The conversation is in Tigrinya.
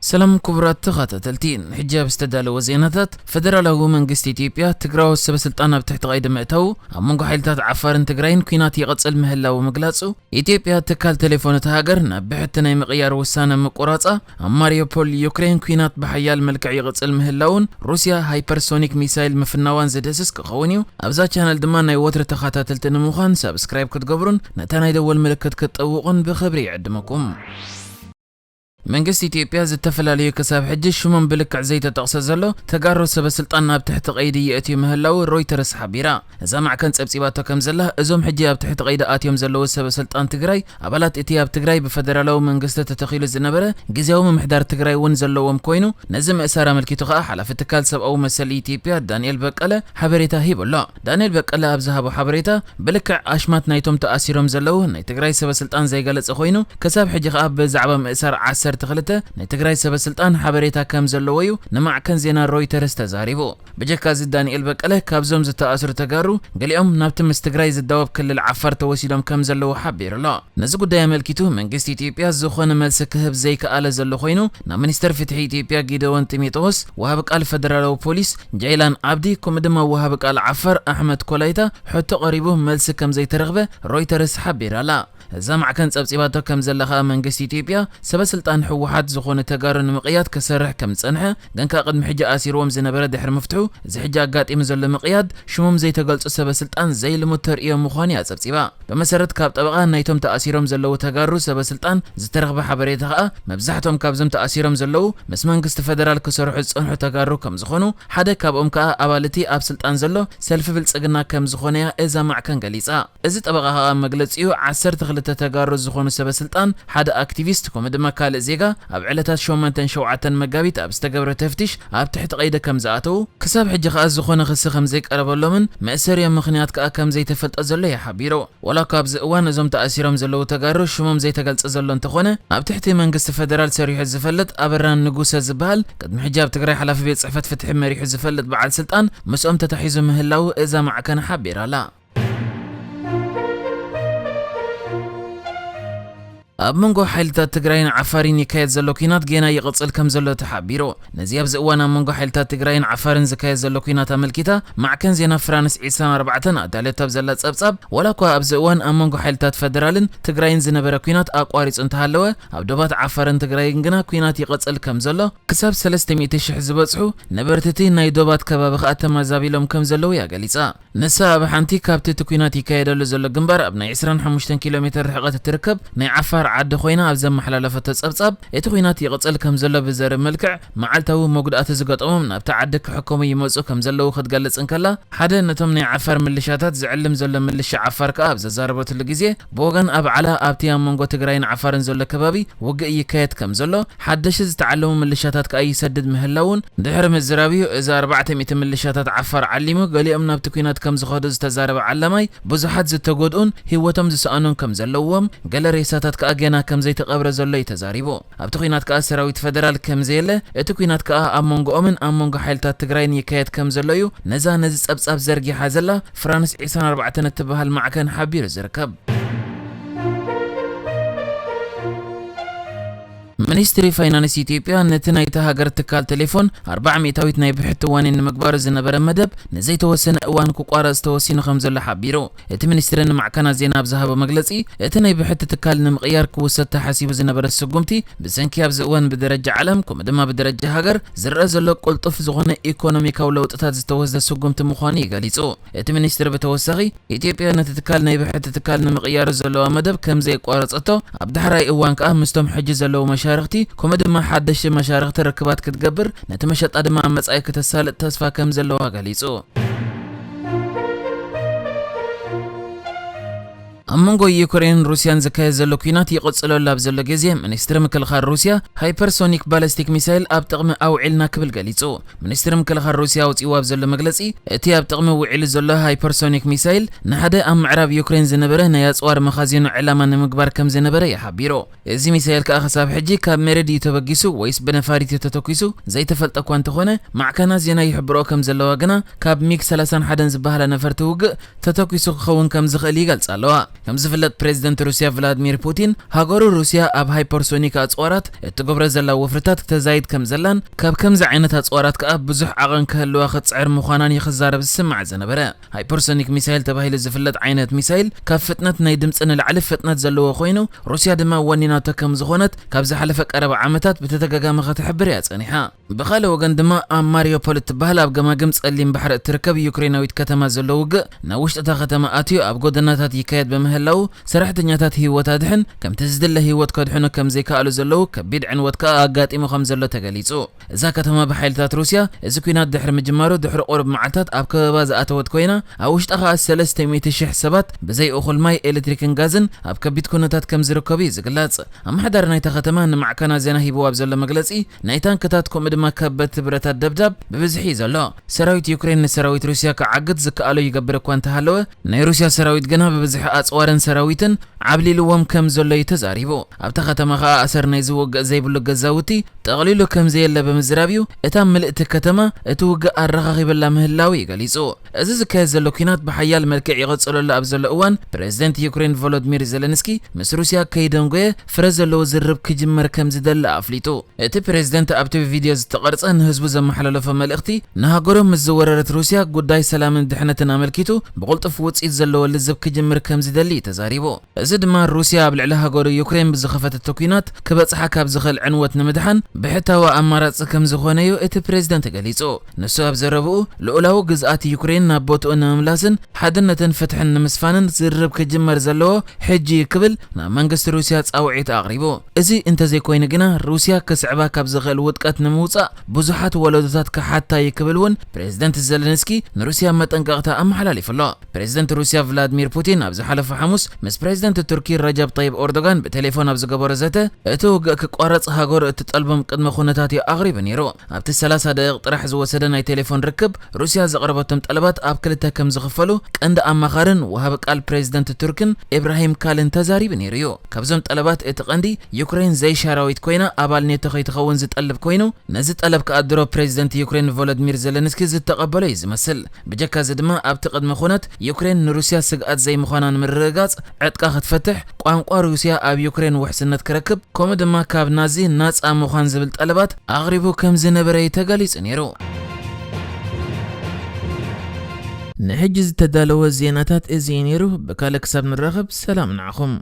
ሰላም ክቡራት ተኸታተልቲ፣ ሕጂ ኣብ ዝተዳለወ ዜናታት፣ ፈደራላዊ መንግስቲ ኢትዮጵያ ትግራዎት ሰበ ስልጣን ኣብ ትሕቲ ቀይዲ ምእታዉ፣ ኣብ መንጎ ሓይልታት ዓፋርን ትግራይን ኲናት ይቕጽል ምህላዉ ምግላጹ፣ ኢትዮጵያ ትካል ቴሌፎን እታ ሃገር ናብ ብሕቲ ናይ ምቕያር ውሳነ ምቁራጻ፣ ኣብ ማሪዮፖል ዩክሬን ኲናት ብሓያል መልክዕ ይቕጽል ምህላዉን ሩስያ ሃይፐርሶኒክ ሚሳይል ምፍናዋን ዝድህስስ ክኸውን እዩ። ኣብዛ ቻነል ድማ ናይ ወትሪ ተኸታተልቲ ንምዃን ሳብስክራይብ ክትገብሩን ነታ ናይ ደወል ምልክት ክትጠውቑን ብኽብሪ ይዕድመኩም። መንግስቲ ኢትዮጵያ ዝተፈላለዩ ክሳብ ሕጂ ሽሞም ብልክዕ ዘይተጠቕሰ ዘሎ ተጋሩ ሰበ ስልጣን ናብ ትሕቲ ቀይዲ የእትዩ ምህላው ሮይተርስ ሓቢራ። እዛ ማዕከን ጸብጺባቶ ከም ዘላ፣ እዞም ሕጂ ኣብ ትሕቲ ቀይዲ ኣትዮም ዘለዉ ሰበ ስልጣን ትግራይ፣ ኣባላት እቲ ኣብ ትግራይ ብፈደራላዊ መንግስቲ ተተኺሉ ዝነበረ ግዝያዊ ምምሕዳር ትግራይ እውን ዘለዎም ኮይኑ፣ ነዚ ምእሳር ኣመልኪቱ ከኣ ሓላፊ ትካል ሰብኣዊ መሰል ኢትዮጵያ ዳንኤል በቀለ ሓበሬታ ሂቡ ኣሎ። ዳንኤል በቀለ ኣብ ዝሃቦ ሓበሬታ፣ ብልክዕ ኣሽማት ናይቶም ተኣሲሮም ዘለዉ ናይ ትግራይ ሰበ ስልጣን ዘይገለጸ ኮይኑ፣ ክሳብ ሕጂ ከኣ ብዛዕባ ምእሳር ዓሰርተ ክልተ ናይ ትግራይ ሰበ ስልጣን ሓበሬታ ከም ዘለዎ እዩ ንማዕከን ዜና ሮይተርስ ተዛሪቡ። ብጀካ እዚ ዳንኤል በቀለ ካብዞም ዝተኣስሩ ተጋሩ ገሊኦም ናብቲ ምስ ትግራይ ዝዳወብ ክልል ዓፋር ተወሲዶም ከም ዘለዉ ሓቢሩ ኣሎ። ነዚ ጉዳይ ኣመልኪቱ መንግስቲ ኢትዮጵያ ዝኾነ መልሲ ክህብ ዘይከኣለ ዘሎ ኮይኑ፣ ናብ ሚኒስተር ፍትሒ ኢትዮጵያ ጊደዎን ጢሞቴዎስ፣ ወሃቢ ቃል ፈደራላዊ ፖሊስ ጃይላን ኣብዲ፣ ከምኡ ድማ ወሃቢ ቃል ዓፋር ኣሕመድ ኮላይታ ሕቶ ቀሪቡ መልሲ ከም ዘይተረኽበ ሮይተርስ ሓቢራ ኣላ። እዛ ማዕከን ጸብጺባቶ ከም ዘላ ከኣ መንግስቲ ኢትዮጵያ ሰበ ስልጣን ህወሓት ዝኾኑ ተጋሩ ንምቕያድ ክሰርሕ ከም ዝጸንሐ፣ ግን ከኣ ቅድሚ ሕጂ ኣሲርዎም ዝነበረ ድሕሪ ምፍትሑ፣ እዚ ሕጂ ኣጋጢሙ ዘሎ ምቕያድ ሽሞም ዘይተገልጹ ሰበ ስልጣን ዘይልሙድ ተርእዮ ምዃኑ እያ ጸብጺባ። ብመሰረት ካብ ጠበቓ ናይቶም ተኣሲሮም ዘለዉ ተጋሩ ሰበ ስልጣን ዝተረኽበ ሓበሬታ ከኣ፣ መብዛሕትኦም ካብዞም ተኣሲሮም ዘለዉ ምስ መንግስቲ ፈደራል ክሰርሑ ዝጸንሑ ተጋሩ ከም ዝኾኑ፣ ሓደ ካብኦም ከኣ ኣባል እቲ ኣብ ስልጣን ዘሎ ሰልፊ ብልጽግና ከም ዝኾነ እያ እዛ ማዕከን ገሊጻ። እዚ ጠበቓ ከኣ ኣብ መግለጺኡ፣ ዓሰርተ ክልተ ተጋሩ ዝኾኑ ሰበ ስልጣን፣ ሓደ ኣክቲቪስት፣ ከምኡ ድማ ካልእ ዜጋ ኣብ ዕለታት ሸሞንተን ሸውዓተን መጋቢት ኣብ ዝተገብረ ተፍትሽ ኣብ ትሕቲ ቀይዲ ከም ዝኣተዉ፣ ክሳብ ሕጂ ከኣ ዝኾነ ክሲ ከም ዘይቀረበሎምን መእሰሪኦም ምኽንያት ከኣ ከም ዘይተፈልጠ ዘሎ እዩ ሓቢሩ። ዋላ እኳ ኣብዚ እዋን እዞም ተኣሲሮም ዘለዉ ተጋሩ ሽሞም ዘይተገልጸ ዘሎ እንተኾነ፣ ኣብ ትሕቲ መንግስቲ ፈደራል ሰሪሑ ዝፈልጥ ኣበራ ንጉሰ ዝበሃል፣ ቅድሚ ሕጂ ኣብ ትግራይ ሓላፊ ቤት ጽሕፈት ፍትሒ መሪሑ ዝፈልጥ በዓል ስልጣን ምስኦም ተታሒዙ ምህላዉ እዛ ማዕከን ሓቢራ ኣላ። ኣብ መንጎ ሓይልታት ትግራይን ዓፋርን ይካየድ ዘሎ ኲናት ጌና ይቕጽል ከም ዘሎ ተሓቢሩ። ነዚ ኣብዚ እዋን ኣብ መንጎ ሓይልታት ትግራይን ዓፋርን ዝካየድ ዘሎ ኲናት ኣመልኪታ፣ ማዕከን ዜና ፍራንስ ዒስራን ኣርባዕተን ኣዳልዮታ ኣብ ዘላ ጸብጻብ፣ ዋላ እኳ ኣብዚ እዋን ኣብ መንጎ ሓይልታት ፈደራልን ትግራይን ዝነበረ ኲናት ኣቋሪጹ እንተሃለወ፣ ኣብ ዶባት ዓፋርን ትግራይን ግና ኲናት ይቕጽል ከም ዘሎ፣ ክሳብ ሰለስተ ሚእቲ ሽሕ ዝበጽሑ ነበርቲ እቲ ናይ ዶባት ከባቢ ከኣ ተመዛቢሎም ከም ዘለዉ እያ ገሊጻ። ንሳ ኣብ ሓንቲ ካብቲ እቲ ኲናት ይካየደሉ ዘሎ ግንባር ኣብ ናይ ዕስራን ሓሙሽተን ኪሎ ሜትር ርሕቐት እትርከብ ናይ ዓፋር ዓዲ ኮይና ኣብ ዘመሓላለፈቶ ጸብጻብ፣ እቲ ኲናት ይቕጽል ከም ዘሎ ብዘርኢ መልክዕ፣ መዓልታዊ መጉዳእቲ ዝገጠሞም ናብቲ ዓዲ ክሕከሙ ይመጹ ከም ዘለዉ ክትገልጽ እንከላ፣ ሓደ ነቶም ናይ ዓፋር ምልሻታት ዝዕልም ዘሎ ምልሻ ዓፋር ከኣ ኣብ ዘዛረበትሉ ግዜ፣ ብወገን ኣብዓላ ኣብቲ ኣብ መንጎ ትግራይን ዓፋርን ዘሎ ከባቢ ውግእ ይካየድ ከም ዘሎ፣ ሓደሽቲ ዝተዓለሙ ምልሻታት ከኣ ይሰድድ ምህላዉን ድሕሪ ምዝራብ እዩ። እዚ ኣርባዕተ ሚእቲ ምልሻታት ዓፋር ዓሊሙ፣ ገሊኦም ናብቲ ኲናት ከም ዝኸዱ ዝተዛረበ ዓላማይ፣ ብዙሓት ዝተጎድኡን ህይወቶም ዝሰኣኑን ከም ዘለውዎም፣ ገለ ሬሳታት ከኣ ገና ከም ዘይተቐብረ ዘሎ እዩ ተዛሪቡ። ኣብቲ ኲናት ከኣ ሰራዊት ፈደራል ከም ዘየለ፣ እቲ ኲናት ከኣ ኣብ መንጎኦምን ኣብ መንጎ ሓይልታት ትግራይን ይካየድ ከም ዘሎ እዩ ነዛ ነዚ ጸብጻብ ዘርጊሓ ዘላ ፍራንስ ዒስራን ኣርባዕተን እትበሃል ማዕከን ሓቢሩ ዝርከብ። ሚኒስትሪ ፋይናንስ ኢትዮጵያ ነቲ ናይታ ሃገር ትካል ቴሌፎን ኣርባዓ ሚእታዊት ናይ ብሕቲ ዋኒን ንምግባሩ ዝነበረ መደብ ንዘይተወሰነ እዋን ክቋረጽ ተወሲኑ ከም ዘሎ ሓቢሩ። እቲ ሚኒስትሪ ንማዕከናት ዜና ኣብ ዝሃቦ መግለጺ፣ እቲ ናይ ብሕቲ ትካል ንምቕያር ክውሰድ ተሓሲቡ ዝነበረ ስጉምቲ፣ ብሰንኪ ኣብዚ እዋን ብደረጃ ዓለም፣ ከምኡ ድማ ብደረጃ ሃገር ዝረአ ዘሎ ቅልጡፍ ዝኾነ ኢኮኖሚካዊ ለውጥታት ዝተወስደ ስጉምቲ ምዃኑ እዩ ገሊጹ። እቲ ሚኒስትሪ ብተወሳኺ፣ ኢትዮጵያ ነቲ ትካል ናይ ብሕቲ ትካል ንምቕያሩ ዘለዋ መደብ ከም ዘየቋረጸቶ፣ ኣብ ዳሕራይ እዋን ከኣ ምስቶም ሕጂ ዘለዉ መሻርኽቲ፣ ከምኡ ድማ ሓደሽቲ መሻርኽቲ ርክባት ክትገብር፣ ነቲ መሸጣ ድማ ኣብ መጻኢ ክተሳልጥ ተስፋ ከም ዘለዋ ገሊጹ። ኣብ መንጎ ዩክሬንን ሩስያን ዝካየድ ዘሎ ኲናት ይቕጽለሉ ኣብ ዘሎ ግዜ፣ ሚኒስትሪ ምክልኻል ሩስያ ሃይፐርሶኒክ ባለስቲክ ሚሳይል ኣብ ጥቕሚ ኣውዒልና ክብል ገሊጹ። ሚኒስትሪ ምክልኻል ሩስያ ኣውጺእዎ ኣብ ዘሎ መግለጺ፣ እቲ ኣብ ጥቕሚ ውዒሉ ዘሎ ሃይፐርሶኒክ ሚሳይል ንሓደ ኣብ ምዕራብ ዩክሬን ዝነበረ ናይ ኣጽዋር መኻዚኖ ዕላማ ንምግባር ከም ዝነበረ እዩ ሓቢሩ። እዚ ሚሳይል ከኣ ክሳብ ሕጂ ካብ መሬት ድዩ ተበጊሱ ወይስ ብነፋሪት እዩ ተተኲሱ ዘይተፈልጠ እኳ እንተኾነ፣ ማዕከናት ዜና ይሕብርኦ ከም ዘለዋ ግና ካብ ሚግ ሰላሳን ሓደን ዝበሃላ ነፈርቲ ውግእ ተተኲሱ ክኸውን ከም ዝኽእል ይገልጻ ኣለዋ። ከም ዝፍለጥ፣ ፕሬዚደንት ሩስያ ቭላድሚር ፑቲን፣ ሃገሩ ሩስያ ኣብ ሃይፐርሶኒክ ኣጽዋራት እትገብሮ ዘላ ወፍርታት ክተዛይድ ከም ዘላን፣ ካብ ከምዚ ዓይነት ኣጽዋራት ከኣ ብዙሕ ዓቐን ክህልዋ ክትጽዕር ምዃናን እዩ ክዛረብ ዝስማዕ ዝነበረ። ሃይፐርሶኒክ ሚሳይል ተባሂሉ ዝፍለጥ ዓይነት ሚሳይል፣ ካብ ፍጥነት ናይ ድምጺ ንላዕሊ ፍጥነት ዘለዎ ኮይኑ፣ ሩስያ ድማ ወኒናቶ ከም ዝኾነት ካብ ዝሓለፈ ቀረባ ዓመታት ብተደጋጋሚ ክትሕብር እያ ጸኒሓ። ብኻልእ ወገን ድማ፣ ኣብ ማሪዮፖል እትበሃል ኣብ ገማግም ጸሊም ባሕሪ እትርከብ ዩክሬናዊት ከተማ ዘሎ ውግእ፣ ናብ ውሽጢ እታ ከተማ ኣትዩ ኣብ ጎደናታት ይካየድ ብምህላዉ፣ ሰራሕተኛታት ህይወት ኣድሕን ከምቲ ዝድለ ህይወት ከድሕኑ ከም ዘይከኣሉ ዘለዉ፣ ከቢድ ዕንወት ከኣ ኣጋጢሙ ከም ዘሎ ተገሊጹ። እዛ ከተማ ብሓይልታት ሩስያ፣ እዚ ኲናት ድሕሪ ምጅማሩ ድሕሪ ቁሩብ መዓልታት ኣብ ከበባ ዝኣተወት ኮይና፣ ኣብ ውሽጣ ከኣ ሰለስተ ሚእቲ ሽሕ ሰባት ብዘይ እኹል ማይ፣ ኤሌክትሪክን ጋዝን ኣብ ከቢድ ኩነታት ከም ዝርከቡ እዩ ዝግለጽ። ኣመሓዳሪ ናይታ ከተማ ንማዕከና ዜና ሂብዎ ኣብ ዘሎ መግለጺ፣ ናይ ታንክታት ከምኡ ድማ ከበድቲ ብረታት ደብዳብ ብብዝሒ እዩ ዘሎ። ሰራዊት ዩክሬን ንሰራዊት ሩስያ ክዓግት ዝከኣሎ ይገብር እኳ እንተሃለወ፣ ናይ ሩስያ ሰራዊት ግና ብብዝሒ ኣጽዋርን ሰራዊትን ዓብሊልዎም ከም ዘሎ እዩ ተዛሪቡ። ኣብታ ከተማ ከኣ ኣሰር ናይ ዝውግእ ዘይብሉ ገዛውቲ ጠቕሊሉ ከም ዘየለ ብምዝራብ እዩ፣ እታ ምልእቲ ከተማ እቲ ውግእ ኣረኻኺበላ ምህላው እዩ ገሊጹ። እዚ ዝካየድ ዘሎ ኲናት ብሓያል መልክዕ ይቕጽለሉ ኣብ ዘሎ እዋን፣ ፕሬዚደንት ዩክሬን ቮሎድሚር ዜለንስኪ ምስ ሩስያ ከይደንጎየ ፍረ ዘለዎ ዝርርብ ክጅመር ከም ዝደሊ ኣፍሊጡ። እቲ ፕሬዚደንት ኣብቲ ብቪድዮ ዝተቐርጸ ንህዝቡ ዘመሓላለፎ መልእኽቲ፣ ንሃገሩ ምስ ዝወረረት ሩስያ ጉዳይ ሰላምን ድሕነትን ኣመልኪቱ ብቕልጡፍ ውጽኢት ዘለዎ ልዝብ ክጅምር ከም ዝደሊ እዩ ተዛሪቡ። እዚ ድማ ሩስያ ኣብ ልዕሊ ሃገሩ ዩክሬን ብዝኸፈተቶ ኲናት ክበጽሓ ካብ ዝኽእል ዕንወት ንምድሓን ብሕታዊ ኣማራጺ ከም ዝኾነ እዩ እቲ ፕሬዚደንት ገሊጹ። ንሱ ኣብ ዘረብኡ፣ ልኡላዊ ግዝኣት ዩክሬን ናብ ቦትኡ ንምምላስን ሓድነትን ፍትሕን ንምስፋንን ዝርርብ ክጅመር ዘለዎ ሕጂ እዩ ክብል ናብ መንግስቲ ሩስያ ጻውዒት ኣቕሪቡ። እዚ እንተዘይኮይኑ ግና፣ ሩስያ ክስዕባ ካብ ዝኽእል ውድቀት ንምውጻእ ብዙሓት ወለዶታት ክሓታ እዩ ክብል እውን ፕሬዚደንት ዘለንስኪ ንሩስያ መጠንቀቕታ ኣመሓላሊፉ ኣሎ። ፕሬዚደንት ሩስያ ቭላድሚር ፑቲን ኣብ ዝሓለፈ ሓሙስ ምስ ፕሬዚደንት ቱርኪ ረጀብ ጠይብ ኦርዶጋን ብቴሌፎን ኣብ ዝገበሮ ዘተ፣ እቲ ውግእ ክቋረጽ ሃገሩ እትጠልቦም ቅድመ ኩነታት እዩ ኣቕሪቡ ነይሩ። ኣብቲ ሰላሳ ደቂቕ ጥራሕ ዝወሰደ ናይ ቴሌፎን ርክብ፣ ሩስያ ዘቕረበቶም ጠለባት ኣብ ክልተ ከም ዝኽፈሉ ቀንዲ ኣማኻርን ወሃቢ ቃል ፕሬዚደንት ቱርክን ኢብራሂም ካልን ተዛሪቡ ነይሩ እዩ። ካብዞም ጠለባት እቲ ቀንዲ፣ ዩክሬን ዘይሻራዊት ኮይና ኣባል ኔቶ ከይትኸውን ዝጠልብ ኮይኑ፣ ነዚ ጠለብ ከኣ ድሮ ፕሬዚደንት ዩክሬን ቮሎድሚር ዘለንስኪ ዝተቐበሎ እዩ ዝመስል። ብጀካ እዚ ድማ፣ ኣብቲ ቅድመ ኩነት ዩክሬን ንሩስያ ስግኣት ዘይምዃና ንምርግጋጽ ዕጥቃ ክትፈትሕ፣ ቋንቋ ሩስያ ኣብ ዩክሬን ውሕስነት ክረክብ፣ ከምኡ ድማ ካብ ናዚ ናጻ ምዃን ዝብል ጠለባት ኣቕሪቡ ከም ዝነበረ እዩ ተገሊጹ ነይሩ። ንሕጂ ዝተዳለወ ዜናታት እዚ እዩ ነይሩ። ብካልእ ክሳብ ንራኸብ፣ ሰላም ንዓኹም።